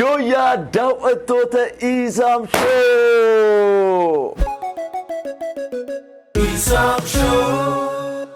Yooyyaa daawwattoota Iisaam Show! Isaam Show.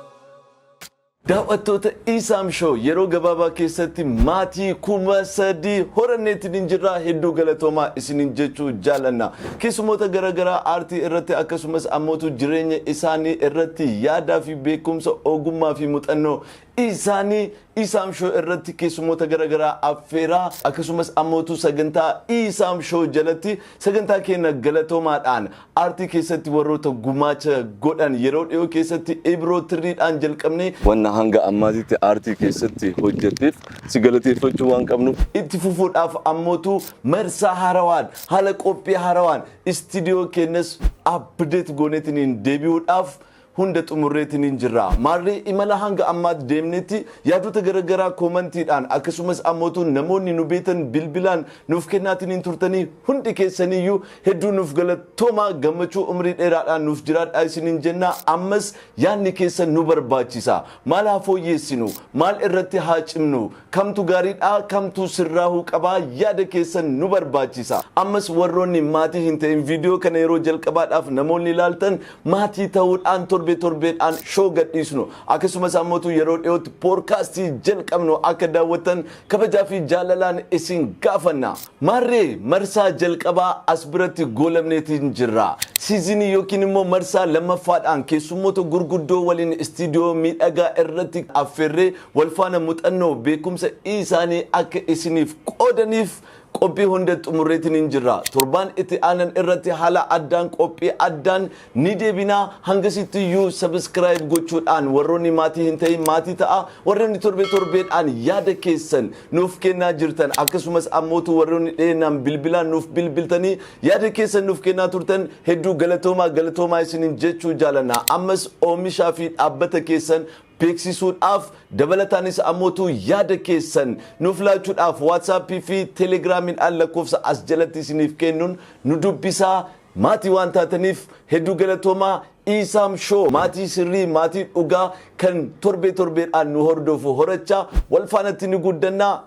Daawwattoota Iisaam Show, yeroo gabaabaa keessatti maatii 3000 horanneetiin hin jirra. Hedduu galatoomaa isiniin jechuu jaalanna. Keessumoota garaagaraa aartii irratti akkasumas ammootu jireenya isaanii irratti yaadaa fi beekumsa, ogummaa fi muuxannoo isaanii Iisaam Show irratti keessumoota garaagaraa affeeraa, akkasumas ammootu sagantaa Iisaam Show jalatti sagantaa keenya galatoomaadhaan aartii keessatti warroota gumaacha godhan yeroo dhiyoo keessatti Ibroo Tirriidhaan jalqabnee, wanna hanga ammaatitti aartii keessatti hojjetteef si galateeffachuu waan qabnuuf, itti fufuudhaaf ammootu marsaa haarawaan, haala qophii haarawaan, istiidiyoo keenyas update gooneetiniin deebi'uudhaaf hunda xumurreetiniin jirra. Maarree, imala hanga ammaatti deemnetti yaadota garaagaraa koomantiidhaan akkasumas ammootu namoonni nu beetan bilbilaan nuuf kennaatiniin turtanii, hundi keessaniyyuu hedduu nuuf galatoomaa, gammachuu umrii dheeraadhaan nuuf jiraadhaa isiniin jenna. Ammas yaadni keessan nu barbaachisa. Maal haa fooyyeessinu? Maal irratti haa cimnu? Kamtu gaariidha? Kamtu sirraahuu qabaa? Yaada keessan nu barbaachisa. Ammas warroonni maatii hin ta'in, viidiyoo kana yeroo jalqabaadhaaf namoonni ilaaltan, maatii ta'uudhaan torbee torbeedhaan show gadhiisnu akkasumas ammootu yeroo dhiyootti poodkaastii jalqabnu akka daawwattan kabajaa fi jaalalaan isin gaafanna. Maarree, marsaa jalqabaa as biratti goolamneetiin jirra. Siizinii yookiin immoo marsaa lammaffaadhaan keessummoota gurguddoo waliin istiidiyoo miidhagaa irratti affeerree walfaana muuxannoo beekumsa isaanii akka isiniif qoodaniif qophii hunda xumurreetiin hin jirra. Torbaan itti aanan irratti haala addaan, qophii addaan ni deebinaa. Hangasitti iyyuu subscribe gochuudhaan warroonni maatii hin ta'in maatii ta'a. Warroonni torbee torbeedhaan yaada keessan nuuf kennaa jirtan, akkasumas ammootu warroonni dhiyeenyaan bilbilaan nuuf bilbiltanii yaada keessan nuuf kennaa turtan, hedduu galatoomaa, galatoomaa isiniin jechuu jaalanna. Ammas oomishaa fi dhaabbata keessan beeksisuudhaaf, dabalataanis ammootu yaada keessan nuuf laachuudhaaf Waatsaappii fi Telegiraamiidhaan lakkoofsa as jalatti isiniif kennuun nu dubbisaa. Maatii waan taataniif hedduu galatoomaa. Iisaam Show maatii sirrii, maatii dhugaa kan torbee torbeedhaan nu hordofu horachaa wal faanatti ni guddannaa.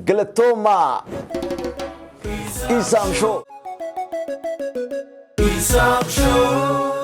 Galatoomaa. Iisaam Show. Isaam Show.